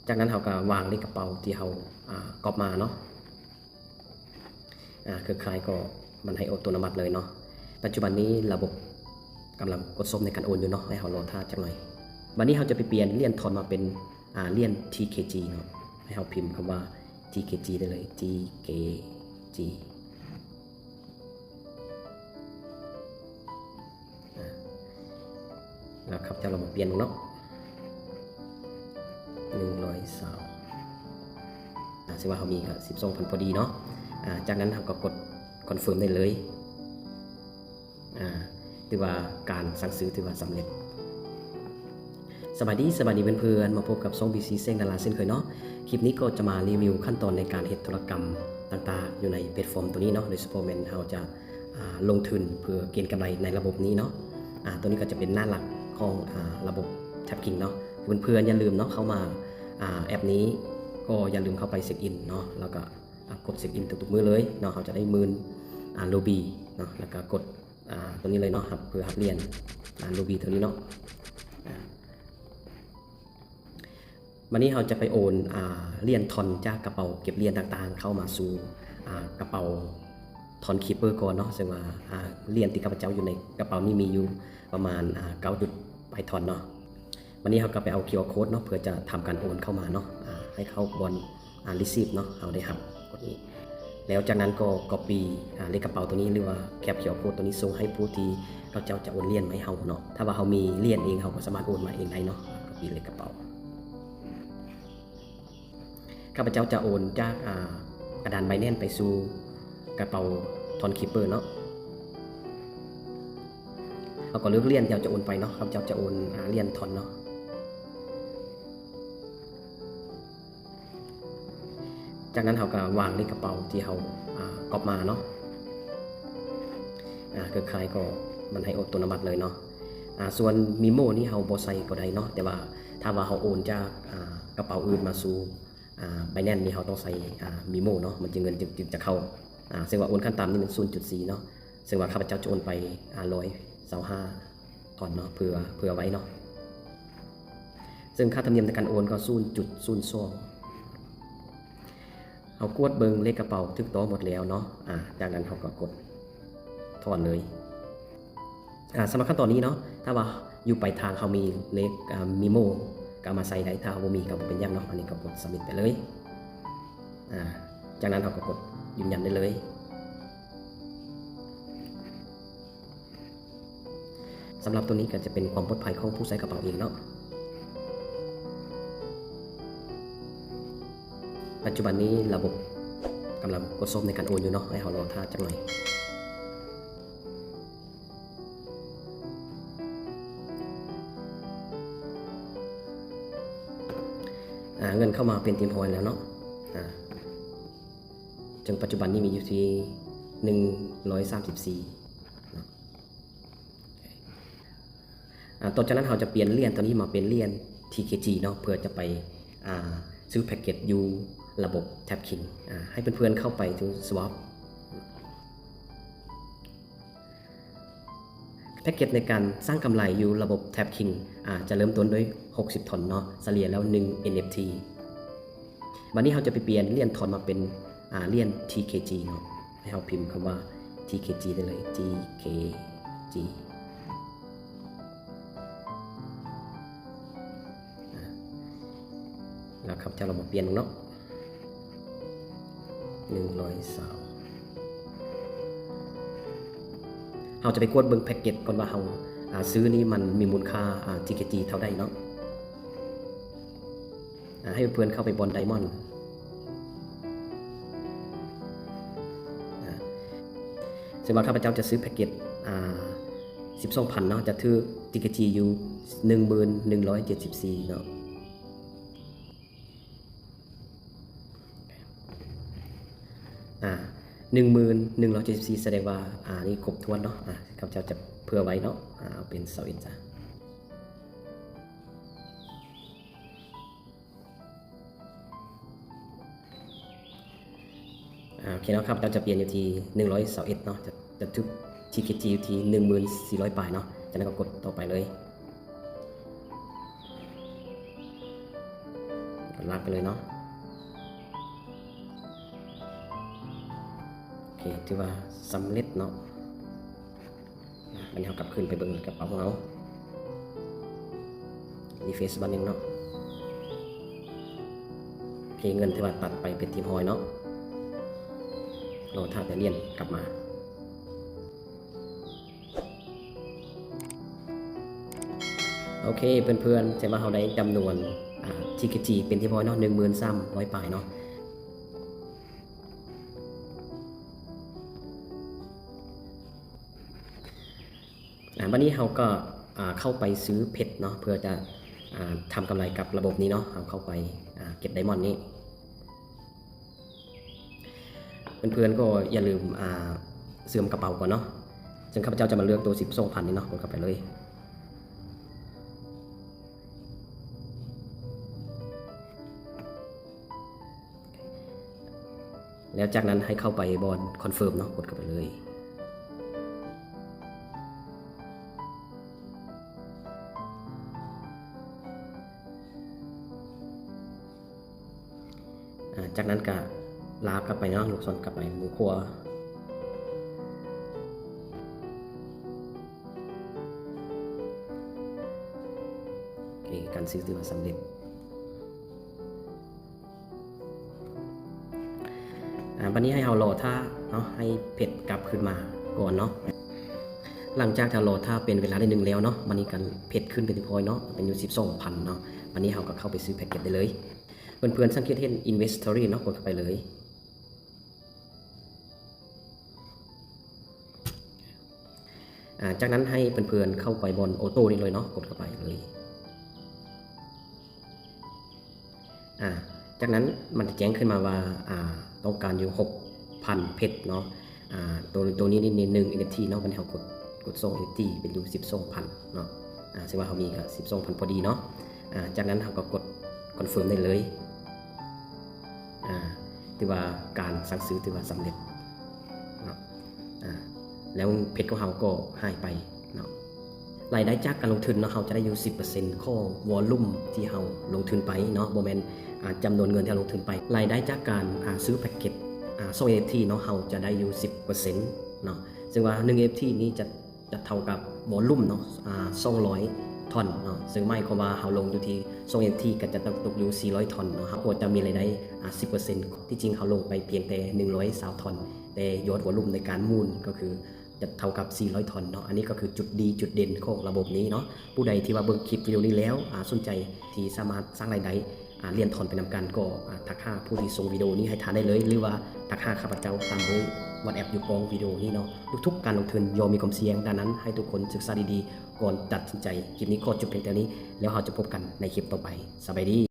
ຈາກນັ້ນເຮົາກໍວາງເລກກະເປົາທີ່ເຮົາ ອາ ກັອບມາເນາະ. ອາ ເຄືອຂ່າຍກໍມັນໃຫ້ອັດຕະໂນມັດເລີຍເນາະ. ປັດຈຸບັນນີ້ລະບົບກຳລັງກົດສົບໃນການໂອນຢູ່ເນາະ, ໃຫ້ເຮົາລໍຖ້າຈັກໜ່ອຍ. ບັດນີ້ເຮົາຈະໄປປ່ຽນຫຼຽນທອນມາເປັນ ອາ ຫຼຽນ ທີເຄຈີ ເນາະ. ໃຫ້ເຮົາພິມຄຳວ່າ ທີເຄຈີ ໄດ້ເລີຍ ທີເຄຈີ. ອາ ແລ້ວຂ້າພະເຈົ້າລອງມາປ່ຽນເບິ່ງເນາະ ໜຶ່ງຮ້ອຍຊາວ ອາ ເຊິ່ງວ່າເຮົາມີກໍສິບສອງພັນພໍດີເນາະ. ອາ ຈາກນັ້ນເຮົາກໍກົດຄອນເຟີມໄດ້ເລີຍ. ອາ ຖືວ່າການສັ່ງຊື້ຖືວ່າສຳເລັດ. ສະບາຍດີ, ສະບາຍດີເພື່ອນໆ, ມາພົບກັບຊ່ອງ ບີ ຊີ ແສງດາລາເຊັ່ນເຄີຍເນາະ. ຄລິບນີ້ກໍຈະມາຣີວິວຂັ້ນຕອນໃນການເຮັດທຸລະກຳຕ່າງໆ ຢູ່ໃນແພລດຟອມໂຕນີ້ເນາະ, ໂດຍສະເພາະແມ່ນເຮົາຈະ ອາ ລົງທຶນເພື່ອເກັງກຳໄລໃນລະບົບນີ້ເນາະ. ອາ ໂຕນີ້ກໍຈະເປັນໜ້າຫຼັກຂອງ ອາ ລະບົບ TapKing ເນາະ. ເພື່ອນໆຢ່າລືມເນາະ, ເຂົ້າມາ ອາ ແອັບນີ້ກໍຢ່າລືມເຂົ້າໄປເຊັກອິນເນາະ, ແລ້ວກໍ ອາ ກົດເຊັກອິນທຸກໆມື້ເລີຍເນາະ. ເຮົາຈະໄດ້ໝື່ນ ອາ ຣູບີເນາະ, ແລ້ວກໍກົດ ອາ ໂຕນີ້ເລີຍເນາະ, ຮັບ ເພື່ອຮັບຫຼຽນ ອາ ຣູບີໂຕນີ້ເນາະ. ອາ ບັດນີ້ເຮົາຈະໄປໂອນ ອາ ຫຼຽນທອນຈາກກະເປົາເກັບຫຼຽນຕ່າງໆ ເຂົ້າມາສູ່ ອາ ກະເປົາທອນຄີເປີກ່ອນເນາະ. ເຊິ່ງວ່າ ອາ ຫຼຽນທີ່ຂ້າພະເຈົ້າຢູ່ໃນກະເປົານີ້ມີຢູ່ປະມານ ອາ ເກົ້າຈຸດປາຍທອນເນາະ. ບັດນີ້ເຮົາກໍໄປເອົາຄິວອາໂຄດເນາະ ເພື່ອຈະທຳການໂອນເຂົ້າມາເນາະ, ອາ ໃຫ້ເຂົ້າບ່ອນ ອາ ຣີຊີບເນາະ, ເຮົາໄດ້ຮັບກົດນີ້. ແລ້ວຈາກນັ້ນກໍກັອບປີ້ ອາ ເລກກະເປົາໂຕນີ້ ຫຼືວ່າແຄັບຄິວອາໂຄດໂຕນີ້ ສົ່ງໃຫ້ຜູ້ທີ່ເຂົາເຈົ້າຈະໂອນຫຼຽນມາໃຫ້ເຮົາເນາະ. ຖ້າວ່າເຮົາມີຫຼຽນເອງ ເຮົາກໍສາມາດໂອນມາເອງໄດ້ເນາະ, ກັອບປີ້ເລກກະເປົາ. ຂ້າພະເຈົ້າຈະໂອນຈາກ ອາ ກະດານໄບແນນໄປສູ່ກະເປົາທອນຄີເປີເນາະ. ເຮົາກໍເລືອກຫຼຽນທີ່ເຮົາຈະໂອນໄປເນາະ, ຂ້າພະເຈົ້າຈະໂອນ ອາ ຫຼຽນທອນເນາະ. ຈາກນັ້ນເຮົາກໍວາງເລກກະເປົາທີ່ເຮົາ ອາ ກັອບມາເນາະ. ອາ ເຄືອຂ່າຍກໍມັນໃຫ້ອັດຕະໂນມັດເລີຍເນາະ. ອາ ສ່ວນມີໂມນີ້ເຮົາບໍ່ໃສ່ກໍໄດ້ເນາະ, ແຕ່ວ່າຖ້າວ່າເຮົາໂອນຈາກ ອາ ກະເປົາອື່ນມາສູ່ ອາ ໄບແນນນີ້ ເຮົາຕ້ອງໃສ່ ອາ ມີໂມເນາະ, ມັນຈະ ເງິນຈຶ່ງ ຈຶ່ງຈະເຂົ້າ. ອາ ເຊິ່ງວ່າໂອນຂັ້ນຕ່ຳນີ້ມັນສູນຈຸດສີ່ເນາະ, ເຊິ່ງວ່າຂ້າພະເຈົ້າຈະໂອນໄປ ອາ ຮ້ອຍຊາວຫ້າທອນເນາະ, ເພື່ອ ເພື່ອໄວ້ເນາະ. ເຊິ່ງຄ່າທຳນຽມໃນການໂອນກໍສູນຈຸດສູນສອງ. ເຮົາກວດເບິ່ງເລກກະເປົາຖືກຕ້ອງໝົດແລ້ວເນາະ, ອາ ຈາກນັ້ນເຮົາກໍກົດຖອນເລີຍ. ອາ ສຳລັບຂັ້ນຕອນນີ້ເນາະ, ຖ້າວ່າຢູ່ປາຍທາງເຮົາມີເລກ ອາ ມີໂມ ກໍເອົາມາໃສ່ໄດ້, ຖ້າເຮົາບໍ່ມີກໍບໍ່ເປັນຫຍັງເນາະ. ອັນນີ້ກໍກົດ submit ໄປເລີຍ. ອາ ຈາກນັ້ນເຮົາກໍກົດຢືນຢັນໄດ້ເລີຍ. ສຳລັບໂຕນີ້ກໍຈະເປັນຄວາມປອດໄພຂອງຜູ້ໃຊ້ກະເປົາເອງເນາະ. ປັດຈຸບັນນີ້ລະບົບກຳລັງກົດສົບໃນການໂອນຢູ່ເນາະ, ໃຫ້ເຮົາລໍຖ້າຈັກໜ່ອຍ. ອາ ເງິນເຂົ້າມາເປັນທີ່ຮຽບຮ້ອຍແລ້ວເນາະ. ອາ ເຊິ່ງປັດຈຸບັນນີ້ມີຢູ່ທີ່ໜຶ່ງຮ້ອຍສາມສິບສີ່ເນາະ. ອາ ຕໍ່ຈາກນັ້ນເຮົາຈະປ່ຽນຫຼຽນໂຕນີ້ມາເປັນຫຼຽນ ທີເຄຈີ ເນາະ, ເພື່ອຈະໄປ ອາ ຊື້ແພັກເກັດຢູ່ລະບົບ TapKing. ອາ ໃຫ້ເພື່ອນໆເຂົ້າໄປທີ່ Swap. ແພັກເກັດໃນການສ້າງກຳໄລຢູ່ລະບົບ TapKing ອາ ຈະເລີ່ມຕົ້ນດ້ວຍຫົກສິບທອນເນາະ, ສະເລ່ຍແລ້ວໜຶ່ງ ເອັນເອັບທີ. ບັດນີ້ເຮົາຈະໄປປ່ຽນຫຼຽນທອນມາເປັນ ອາ ຫຼຽນ ທີເຄຈີ ເນາະ. ໃຫ້ເຮົາພິມຄຳວ່າ ທີເຄຈີ ໄດ້ເລີຍ ທີເຄຈີ. ອາ ແລ້ວຂ້າພະເຈົ້າລອງມາປ່ຽນເບິ່ງເນາະ ໜຶ່ງຮ້ອຍຊາວ. ເຮົາຈະໄປກວດເບິ່ງແພັກເກັດກ່ອນວ່າເຮົາ ອາ ຊື້ນີ້ມັນມີມູນຄ່າ ອາ ທີເຄຈີ ເທົ່າໃດເນາະ. ອາ ໃຫ້ເພື່ອນເຂົ້າໄປບ່ອນ Diamond. ອາ ເຊິ່ງວ່າຂ້າພະເຈົ້າຈະຊື້ແພັກເກັດ ອາ ສິບສອງພັນເນາະ, ຈະຖືກ ທີເຄຈີ ຢູ່ໜຶ່ງໝື່ນໜຶ່ງຮ້ອຍເຈັດສິບສີ່ເນາະ. ອາ ໜຶ່ງໝື່ນໜຶ່ງຮ້ອຍເຈັດສິບສີ່ ສະແດງວ່າ ອາ ນີ້ຄົບຖ້ວນເນາະ. ອາ ຂ້າພະເຈົ້າຈະເຜື່ອໄວ້ເນາະ, ອາ ເອົາເປັນຊາວເອັດຊະ. ອາ ໂອເຄເນາະ, ຂ້າພະເຈົ້າຈະປ່ຽນຢູ່ທີ່ໜຶ່ງຮ້ອຍຊາວເອັດເນາະ, ຈະ ຈະຖືກ ທີເຄຈີ ຢູ່ທີ່ໜຶ່ງໝື່ນສີ່ຮ້ອຍປາຍເນາະ. ຈາກນັ້ນກໍກົດຕໍ່ໄປເລີຍ. ລາກໄປເລີຍເນາະ. ໂອເຄ ຖືວ່າສຳເລັດເນາະ. ບັດນີ້ເຮົາກັບຄືນໄປເບິ່ງກະເປົາຂອງເຮົາ ຣີເຟຣຊບາດໜຶ່ງເນາະ. ໂອເຄ ເງິນຖືວ່າຕັດໄປເປັນທີ່ຮຽບຮ້ອຍເນາະ. ລໍຖ້າແຕ່ຫຼຽນກັບມາ. ໂອເຄ ເພື່ອນໆ ແຕ່ວ່າເຮົາໄດ້ຈຳນວນ ອາ ທີເຄຈີ ເປັນທີ່ຮຽບຮ້ອຍເນາະ ໜຶ່ງໝື່ນສາມຮ້ອຍປາຍເນາະ. ອາ ບັດນີ້ເຮົາກໍ ອາ ເຂົ້າໄປຊື້ເພັດເນາະ ເພື່ອຈະ ອາ ທຳກຳໄລກັບລະບົບນີ້ເນາະ. ເຮົາເຂົ້າໄປ ອາ ເກັບໄດມອນນີ້. ເພື່ອນໆ ກໍຢ່າລືມ ອາ ເຊື່ອມກະເປົາກ່ອນເນາະ. ເຊິ່ງຂ້າພະເຈົ້າຈະມາເລືອກໂຕສິບສອງພັນນີ້ເນາະ ກົດເຂົ້າໄປເລີຍ. ແລ້ວຈາກນັ້ນໃຫ້ເຂົ້າໄປບ່ອນຄອນເຟີມເນາະ ກົດເຂົ້າໄປເລີຍ. ອາ ຈາກນັ້ນກະລາກກັບໄປເນາະ ລູກສອນກັບໄປໝູ່ຄົວ. ໂອເຄ ການຊື້ຖືວ່າສຳເລັດ. ອາ ບັດນີ້ໃຫ້ເຮົາລໍຖ້າເນາະ ໃຫ້ເພັດກັບຄືນມາກ່ອນເນາະ. ຫຼັງຈາກທີ່ລໍຖ້າເປັນເວລາໄດ້ໜຶ່ງແລ້ວເນາະ ບັດນີ້ກະເພັດຂຶ້ນເປັນທີ່ຮຽບຮ້ອຍເນາະ ເປັນຢູ່ສິບສອງພັນເນາະ. ບັດນີ້ເຮົາກໍເຂົ້າໄປຊື້ແພັກເກັດໄດ້ເລີຍ. ເພື່ອນໆ ສັງເກດເຫັນ Inventory ເນາະ ກົດເຂົ້າໄປເລີຍ. ອາ ຈາກນັ້ນໃຫ້ເພື່ອນໆ ເຂົ້າໄປບ່ອນໂອໂຕ້ນີ້ເລີຍເນາະ ກົດເຂົ້າໄປເລີຍ. ອາ ຈາກນັ້ນມັນຈະແຈ້ງຂຶ້ນມາວ່າ ອາ ຕ້ອງການຢູ່ຫົກພັນເພັດເນາະ. ອາ ໂຕ ໂຕນີ້ໜຶ່ງເອັນເອັບທີເນາະ ບັດນີ້ເຮົາກົດ ກົດສອງເອັນເອັບທີ ເປັນຢູ່ສິບສອງພັນເນາະ. ອາ ເຊິ່ງວ່າເຮົາມີກະສິບສອງພັນພໍດີເນາະ. ອາ ຈາກນັ້ນເຮົາກໍກົດຄອນເຟີມໄດ້ເລີຍ. ອາ ຖືວ່າການສັ່ງຊື້ຖືວ່າສຳເລັດເນາະ. ອາ ແລ້ວເພັດຂອງເຮົາກໍຫາຍໄປເນາະ. ລາຍໄດ້ຈາກການລົງທຶນເນາະ ເຮົາຈະໄດ້ຢູ່ສິບເປີເຊັນຂອງວອລຸ່ມທີ່ເຮົາລົງທຶນໄປເນາະ ບໍ່ແມ່ນ ອາ ຈຳນວນເງິນທີ່ເຮົາລົງທຶນໄປ. ລາຍໄດ້ຈາກການ ອາ ຊື້ແພັກເກັດ ອາ ສອງເອັນເອັບທີເນາະ ເຮົາຈະໄດ້ຢູ່ສິບເປີເຊັນເນາະ. ເຊິ່ງວ່າໜຶ່ງເອັນເອັບທີນີ້ຈະ ຈະເທົ່າກັບວອລຸ່ມເນາະ ອາ ສອງຮ້ອຍທ່ອນເນາະ. ເຊິ່ງໝາຍຄວາມວ່າເຮົາລົງຢູ່ທີ່ສອງເອັນເອັບທີ ກໍຈະຕົກ ຕົກຢູ່ສີ່ຮ້ອຍທ່ອນເນາະ. ເຮົາກໍຈະມີລາຍໄດ້ ອາ ສິບເປີເຊັນ ທີ່ຈິງເຮົາລົງໄປພຽງແຕ່ໜຶ່ງຮ້ອຍຊາວທ່ອນ ແຕ່ຍອດວອລຸ່ມໃນການໝູນກໍຄື ຈະເທົ່າກັບສີ່ຮ້ອຍທ່ອນເນາະ. ອັນນີ້ກໍຄືຈຸດດີຈຸດເດັ່ນຂອງລະບົບນີ້ເນາະ. ຜູ້ໃດທີ່ວ່າເບິ່ງຄລິບວິດີໂອນີ້ແລ້ວ ອາ ສົນໃຈທີ່ສາມາດສ້າງລາຍໄດ້ ອາ ຫຼຽນທອນໄປນຳກັນ ກໍ ອາ ທັກຫາຜູ້ທີ່ສົ່ງວິດີໂອນີ້ໃຫ້ທ່ານໄດ້ເລີຍ ຫຼືວ່າທັກຫາຂ້າພະເຈົ້າຕາມເບີ WhatsApp ຢູ່ກ້ອງວິດີໂອນີ້ເນາະ. ທຸກໆການລົງທຶນຍ່ອມມີຄວາມສ່ຽງ, ດັ່ງນັ້ນໃຫ້ທຸກຄົນສຶກສາດີໆ ກ່ອນຕັດສິນໃຈ. ຄລິບນີ້ຂໍຈົບພຽງເທົ່ານີ້ ແລ້ວເຮົາຈະພົບກັນໃນຄລິບຕໍ່ໄປ. ສະບາຍດີ.